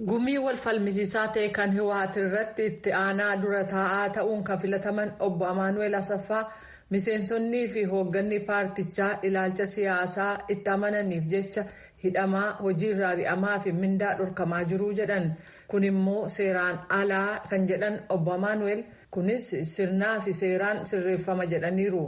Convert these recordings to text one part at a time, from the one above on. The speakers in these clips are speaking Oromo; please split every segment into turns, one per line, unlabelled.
Gumii wal falmisiisaa ta'e kan Hiwaat irratti itti aanaa dura taa'aa ta'uun kan filataman obbo Amaanu'eel Asaffaa miseensonnii fi hoogganni paartichaa ilaalcha siyaasaa itti amananiif jecha hidhamaa, hojiirraa ari'amaa fi mindaa dhorkamaa jiruu jedhan. Kun immoo seeraan alaa kan jedhan obbo Amaanu'eel, kunis sirnaa fi seeraan sirreeffama jedhaniiru.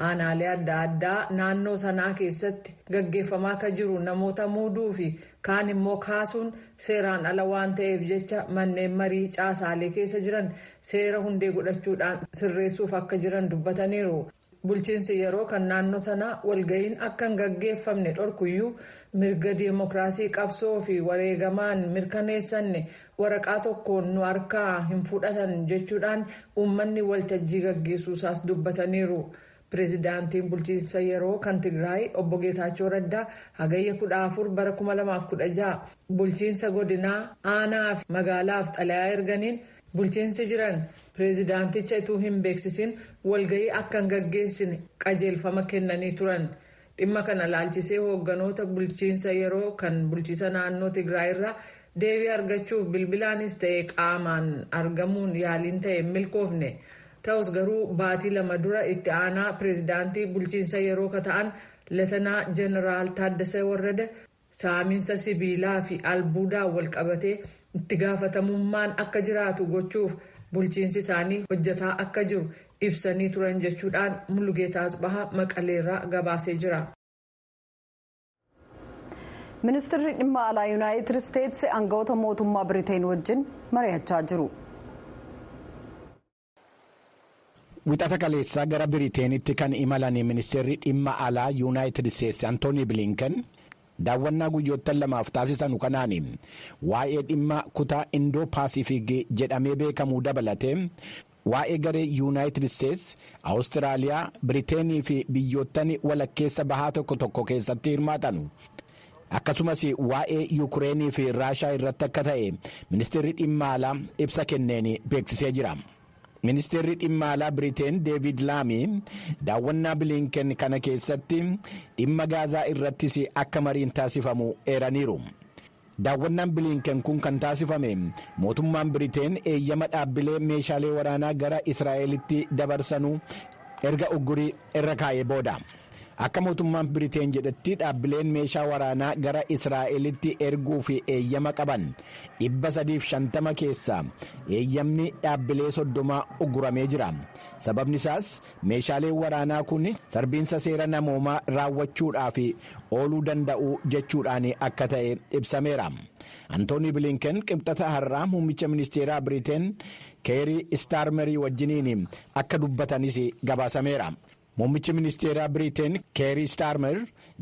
Aanaalee adda addaa naannoo sanaa keessatti gaggeeffamaa kan jiru namoota muuduu fi kaan immoo kaasuun seeraan ala waan ta'eef jecha manneen marii caasaalee keessa jiran seera hundee godhachuudhaan sirreessuuf akka jiran dubbataniiru. Bulchiinsi yeroo kan naannoo sanaa walga'iin akka hin gaggeeffamne dhorkuyyuu, mirga diimokiraasii qabsoo fi wareegamaan mirkaneessanne waraqaa tokkoon nu harkaa hin fudhatan jechuudhaan uummanni waltajjii gaggeessuusaas dubbataniiru. Pireezidaantiin bulchiinsa yeroo kan Tigraay obbo Geetaachoo Raddaa hagayya 14 bara 2016 bulchiinsa godinaa, aanaa fi magaalaaf xalayaa erganiin, bulchiinsi jiran pireezidaanticha ituu hin beeksisin walga'ii akka hin gaggeessine qajeelfama kennanii turan. Dhimma kana laalchisee hoogganoota bulchiinsa yeroo kan bulchiinsa naannoo Tigraay irraa deebii argachuuf bilbilaanis ta'e qaamaan argamuun yaaliin ta'e milkoofne. Ta'us garuu baatii 2 dura itti aanaa pireezidaantii bulchiinsa yeroo ka ta'an Latanaa Jeneraal Taaddasee Warrada saamiinsa sibiilaa fi albuudaan walqabatee itti gaafatamummaan akka jiraatu gochuuf bulchiinsi isaanii hojjetaa akka jiru ibsanii turan jechuudhaan Mulugeetaa Asbahaa Maqaleerraa gabaasee jira.
Ministeerri dhimma alaa Yuunaayitid Isteetsi aangawoota mootummaa Biriteen wajjin mari'achaa jiru.
Wixata kaleessaa gara Biriteenitti kan imalan ministeerri dhimma alaa Yuunaayitid Isteetsi Antoonii Bilinken daawwannaa guyyoottan 2f taasisan kanaan waa'ee dhimma kutaa Indoo Paasifiik jedhamee beekamu dabalatee waa'ee garee Yuunaayitid Isteetsi, Awustiraaliyaa, Biriteenii fi biyyoottan walakkeessa bahaa tokko tokko keessatti hirmaatan, akkasumas waa'ee Yuukireenii fi Raashaa irratti akka ta'e ministeerri dhimma alaa ibsa kenneen beeksisee jira. Ministeerri dhimma alaa Biriteen Deevid Laamii daawwannaa Bilinken kana keessatti dhimma Gaazaa irrattis akka mariin taasifamu eeraniiru. Daawwannaan Bilinken kun kan taasifame mootummaan Biriteen eeyyama dhaabbilee meeshaalee waraanaa gara Israa'elitti dabarsanuu erga uggurii irra kaa'ee booda. Akka mootummaan Biriteen jedhetti, dhaabbileen meeshaa waraanaa gara Israa'elitti erguu fi eeyyama qaban 350 keessaa eeyyamni dhaabbilee 30 ugguramee jira. Sababni isaas meeshaaleen waraanaa kun sarbiinsa seera namoomaa raawwachuudhaaf ooluu danda'u jechuudhaan akka ta'e ibsameera. Antoonii Bilinken qibxata har'aa muummicha ministeeraa Biriteen Keerii Istaarmerii wajjiniin akka dubbatanis gabaasameera. Muummichi ministeeraa Biriteen Keerii Staarmer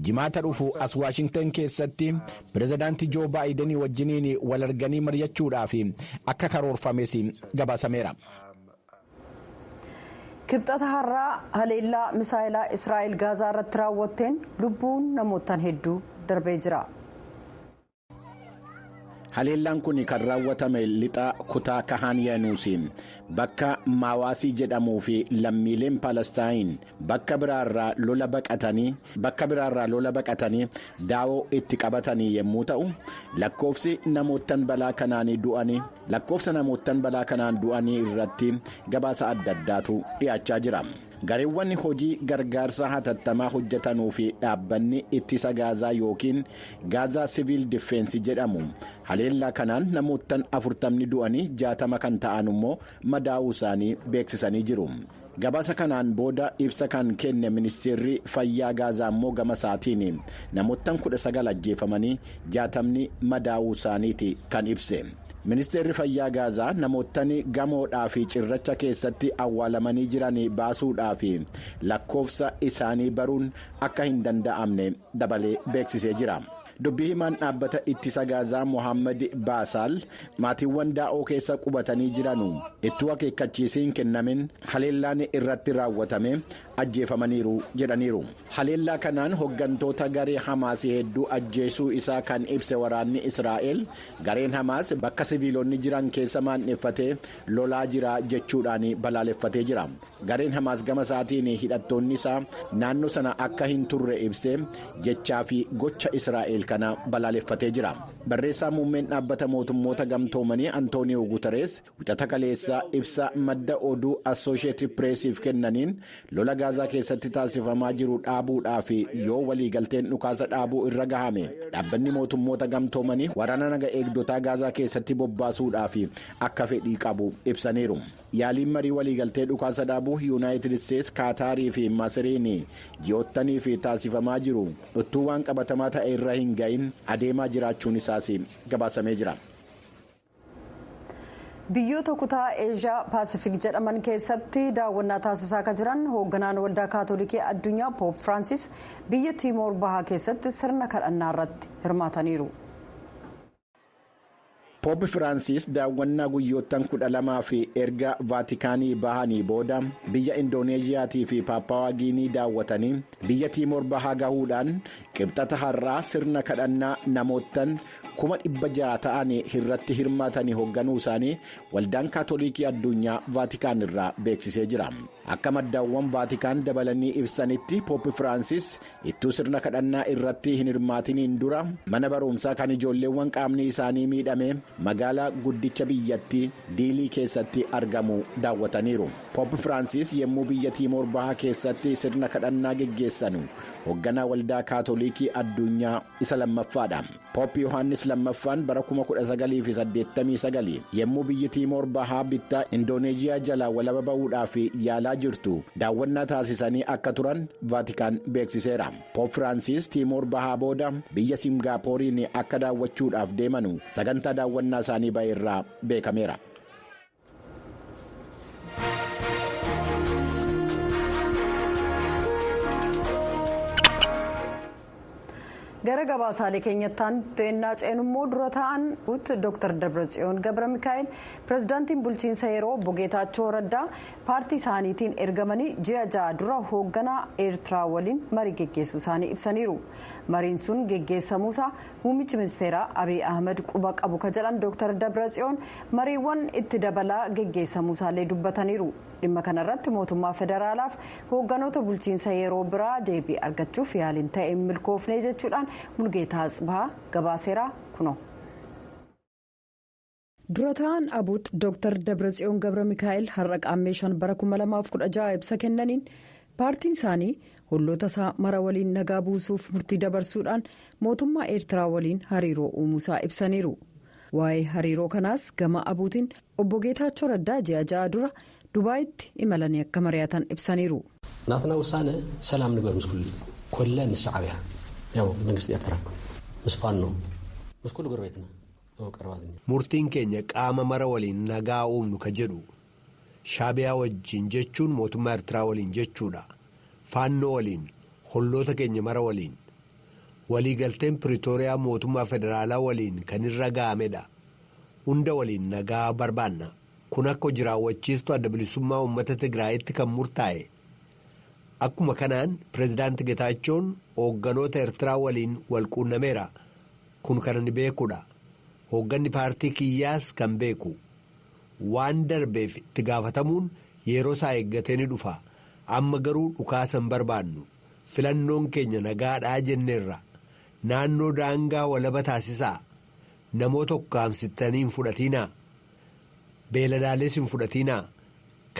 jimaata dhufu as Waashingtan keessatti pirezidaantii Joo Baayidenii wajjiniin wal arganii mari'achuudhaaf akka karoorfames gabaasameera.
Kibxata har'aa haleellaa misaayilaa Israa'el Gaazaa irratti raawwatteen lubbuun namootaan hedduu darbee jira.
Haleellaan kun kan raawwatame lixa kutaa Kahaan Yaanuusi bakka Maawaasii jedhamuu fi lammiileen Palestaayin bakka biraarraa lola baqatanii daawoo itti qabatanii yommuu ta'u, lakkoofsa namoottan balaa kanaan du'anii irratti gabaasa adda addaatu dhiyaachaa jira. Gareewwan hojii gargaarsa hatattamaa hojjetanuu fi dhaabbanni ittisa Gaazaa yookiin Gaazaa Siviil Diffeensi jedhamu haleellaa kanaan namoottan 40 du'anii 60 kan ta'an immoo madaa'uu isaanii beeksisanii jiru. Gabaasa kanaan booda ibsa kan kenne ministeerri fayyaa Gaazaa immoo gama isaatiin namoottan 19 ajjeefamanii 60 madaa'uu isaaniiti kan ibse. Ministeerri fayyaa Gaazaa namoottan gamoodhaa fi cirracha keessatti awwaalamanii jiran baasuudhaa fi lakkoofsa isaanii baruun akka hin danda'amne dabalee beeksisee jira. Dubbii himaan dhaabbata ittisa Gaazaa Mohaammed Baasaal maatiiwwan daa'oo keessa qubatanii jiranu ittuu akeekkachiisiin kennamin haleellaan irratti raawwatame ajjeefamaniiru jedhaniiru. Haleellaa kanaan hooggantoota garee Hamaas hedduu ajjeesuu isaa kan ibse waraanni Israa'el, gareen Hamaas bakka siviilonni jiran keessa maandheeffatee lolaa jira jechuudhaan balaaleffatee jira. Gareen Hamaas gama isaatiin hidhattoonni isaa naannoo sana akka hin turre ibsee jechaa fi gocha Israa'el kana balaaleffatee jira. Barreessaa muummeen dhaabbata mootummoota gamtoomanii Antooniyoo Guutarees wixata kaleessaa ibsa madda oduu Assooshiyetid Pireesiif kennaniin lola Gaazaa keessatti taasifamaa jiru dhaabuudhaaf yoo waliigalteen dhukaasa dhaabuu irra gahame dhaabbanni mootummoota gamtoomanii waraana naga eegdotaa Gaazaa keessatti bobbaasuudhaaf akka fedhii qabu ibsaniiru. Yaaliin marii waliigaltee dhukaasa dhaabuu Yuunaayitid Isteetsi Kaataarii fi Masiriin ji'oottanii fi taasifamaa jiru utuu waan qabatamaa ta'e irra hin gahin adeemaa jiraachuun isaas gabaasamee jira.
Biyyoota kutaa Eeshiyaa Paasifik jedhaman keessatti daawwannaa taasisaa kan jiran hoogganaan waldaa kaatolikii addunyaa Poop Firaansis biyya Tiimoor Bahaa keessatti sirna kadhannaa irratti hirmaataniiru.
Poop Firaansis daawwannaa guyyoottan 12 fi erga Vaatikaanii bahanii booda biyya Indooneeziyaatii fi Paappawaa Giinii daawwatanii biyya Tiimoor Bahaa gahuudhaan qibxata har'aa sirna kadhannaa namoottan 600,000 ta'an irratti hirmaatanii hoogganuu isaanii waldaan kaatolikii addunyaa Vaatikaan irraa beeksisee jira. Akka maddaawwan Vaatikaan dabalanii ibsanitti Poop Firaansis ittuu sirna kadhannaa irratti hin hirmaatiniin dura mana barumsaa kan ijoolleewwan qaamni isaanii miidhame magaalaa guddicha biyyattii diilii keessatti argamu daawwataniiru. Poop Firaansis yommuu biyya Tiimoor Bahaa keessatti sirna kadhannaa geggeessanu hoogganaa waldaa kaatolikii addunyaa isa lammaffaadha. Poop Yohaannis lammaffaan bara 1989 yommuu biyyi Tiimoor Bahaa bittaa Indooneeziyaa jalaa walaba ba'uudhaaf yaalaa jirtu daawwannaa taasisanii akka turan Vaatikaan beeksiseera. Poop Firaansis Tiimoor Bahaa booda biyya Singaappooriin akka daawwachuudhaaf deemanu sagantaa daawwannaa isaanii ba'e irraa beekameera.
Gara gabaasaalee keenyattaan xeennaa ceenummoo dura ta'an Dr. Dabratsiyoon Gabra Mikaa'el pirezidaantiin bulchiinsa yeroo obbo Geetaachoo Raddaa paartii isaaniitiin ergamanii ji'a 6 dura hoogganaa Eertiraa waliin marii geggeessuu isaanii ibsaniiru. Mariin sun geggeessamuusaa muummichi ministeeraa Abiy Ahmed quba qabu ka jedhan Dr. Dabratsiyoon mariiwwan itti dabalaa geggeessamuusaallee dubbataniiru. Dhimma kanarratti mootummaa federaalaaf hoogganoota bulchiinsa yeroo biraa deebii argachuuf yaaliin ta'e milkoofne jechuudhaan Mulgeetaa Atsibahaa gabaaseeraa kuno. Dura ta'an Abuut Dr. Dabratsiyoon Gabra Mikaa'el har'a qaammee 5 bara 2016 ibsa kennaniin paartiin isaanii holloota isaa mara waliin nagaa buusuuf murtii dabarsuudhaan mootummaa Eertiraa waliin hariiroo uumuusaa ibsaniiru. Waa'ee hariiroo kanaas gama Abuutiin obbo Geetaachoo Raddaa ji'a 6 dura Dubaayitti imalanii akka mari'atan ibsaniiru.
ናትና ውሳነ ሰላም ንግበር ምስ ኩሉ ኮለ ምስ ሻዕብያ ያው መንግስቲ ኤርትራ ምስ ፋኖ ምስ ኩሉ ጎረቤትና
Murtiin keenya qaama mara waliin nagaa uumnu ka jedhu shaabiyaa wajjin jechuun mootummaa Eertiraa waliin jechuudha. Faannoo waliin holloota keenya mara waliin waliigalteen Piriitooriyaa mootummaa federaalaa waliin kan irra ga'amedha. Hunda waliin nagaa barbaanna. Kun akka hojii raawwachiistuu adda bilisummaa uummata Tigraayitti kan murtaa'e. Akkuma kanaan pireezidaanti Getaachoon hoogganoota Eertiraa waliin wal quunnameera. Kun kan inni beekudha. Hoogganni paartii kiyyaas kan beeku. Waan darbeef itti gaafatamuun yeroo isaa eeggatee ni dhufa. Amma garuu dhukaasa hin barbaannu. Filannoon keenya nagaadhaa jenneerra. Naannoo daangaa walaba taasisaa. Namoota ukkaamsitanii hin fudhatiinaa. Beeladaalees hin fudhatiinaa.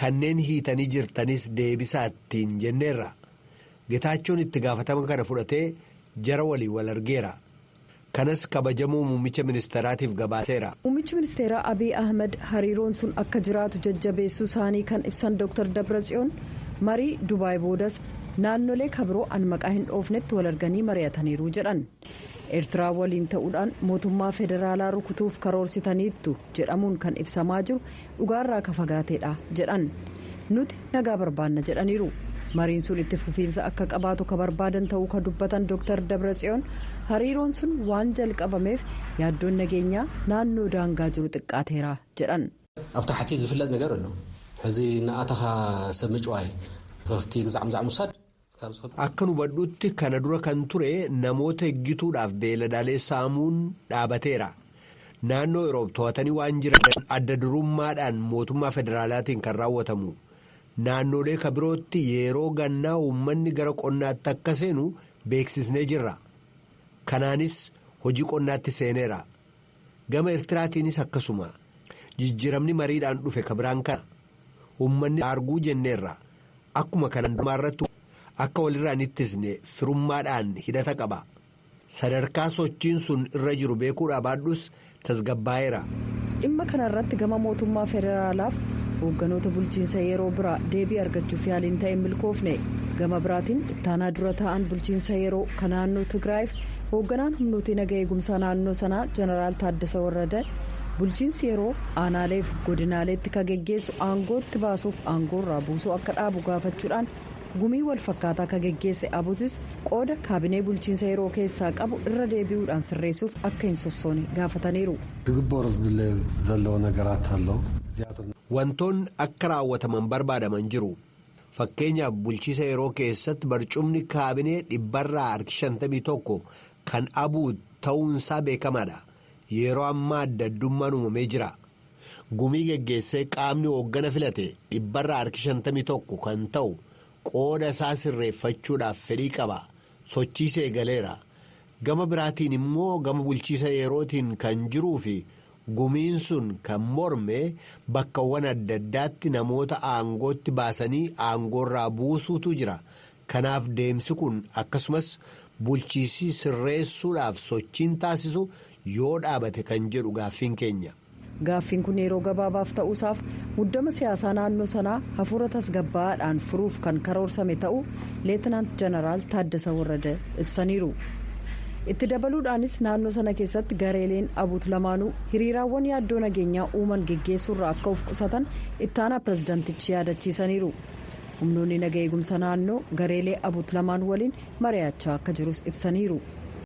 Kanneen hiitanii jirtanis deebisaa ittiin jenneerra. Getaachoon itti gaafatama kana fudhatee jara walii wal argeera. Kanas kabajamoo muummicha ministeeraatiif gabaaseera.
Muummichi ministeeraa Abiy Ahmed hariiroon sun akka jiraatu jajjabeessuu isaanii kan ibsan Dr. Dabratsiyoon marii Dubaay boodas naannolee kabiroo an maqaa hin dhoofnetti wal arganii mari'ataniiru jedhan. Eertiraa waliin ta'uudhaan mootummaa federaalaa rukutuuf karoorsitaniittu jedhamuun kan ibsamaa jiru dhugaarraa ka fagaateedha jedhan. Nuti nagaa barbaanna jedhaniiru. Mariin sun itti fufiinsa akka qabaatu ka barbaadan ta'uu ka dubbatan Dr. Dabratsiyoon hariiroon sun waan jalqabameef yaaddoon nageenyaa naannoo daangaa jiru xiqqaateera jedhan.
ኣብ ታሕቲ ዝፍለጥ ነገር ኣሎ ሕዚ ንኣተኻ ሰብ ምጭዋይ ከፍቲ ግዛዕ ምዛዕ ምውሳድ
Akka nu hubadhutti kana dura kan ture namoota eeggituudhaaf beeladaalee saamuun dhaabateera. Naannoo yeroo to'atanii waan jiran adda durummaadhaan mootummaa federaalaatiin kan raawwatamu. Naannolee ka birootti yeroo gannaa uummanni gara qonnaatti akka seenu beeksisnee jirra. Kanaanis Hojii qonnaatti seeneera. Gama Eertiraatiinis akkasuma. Jijjiiramni mariidhaan dhufe kabiraan kana. Uummanni arguu jenneerra. Akkuma kanaan irratti akka walirraan ittisne firummaadhaan hidhata qaba. Sadarkaa sochiin sun irra jiru beekuudhaa baadhus tasgabbaa'eera.
Dhimma kanarratti gama mootummaa federaalaaf hoogganoota bulchiinsa yeroo biraa deebii argachuuf yaaliin ta'e milkoofne. Gama biraatiin ittaanaa dura taa'an bulchiinsa yeroo kan naannoo Tigraayiif hoogganaan humnootii naga eegumsaa naannoo sanaa Jeneraal Taaddasa Warrada bulchiinsi yeroo aanaaleef godinaaleetti ka geggeessu aangootti baasuuf aangoorraa buusuu akka dhaabu gaafachuudhaan gumii wal fakkaataa ka geggeesse abutis qooda kaabinee bulchiinsa yeroo keessaa qabu irra deebi'uudhaan sirreessuuf akka hin sossoone gaafataniiru.
Wantoonni akka raawwataman barbaadaman jiru. Fakkeenyaaf bulchiisa yeroo keessatti barcumni kaabinee dhibbarraa harki 51 kan abuu ta'uunsaa beekamaadha. Yeroo ammaa adda addummaan uumamee jira. Gumii geggeessee qaamni hooggana filate dhibbarraa harki 51 kan ta'u qooda isaa sirreeffachuudhaaf fedhii qaba. Sochiisee eegaleera. Gama biraatiin immoo gama bulchiisa yerootiin kan jiruu fi gumiin sun kan morme bakkawwan adda addaatti namoota aangootti baasanii aangoorraa buusuutu jira. Kanaaf deemsi kun akkasumas bulchiisii sirreessuudhaaf sochiin taasisu yoo dhaabate kan jedhu gaaffiin keenya.
Gaaffiin kun yeroo gabaabaaf ta'uusaaf muddama siyaasaa naannoo sanaa hafuura tasgabbaa'aadhaan furuuf kan karoorsame ta'uu Leetinaant Jeneraal Taaddasa Warrada ibsaniiru. Itti dabaluudhaanis naannoo sana keessatti gareeleen abuut lamaanuu hiriiraawwan yaaddoo nageenyaa uuman geggeessuurraa akka of qusatan ittaanaa pirezidaantichi yaadachiisaniiru. Humnoonni naga eegumsa naannoo gareelee abuut lamaan waliin mari'achaa akka jirus ibsaniiru.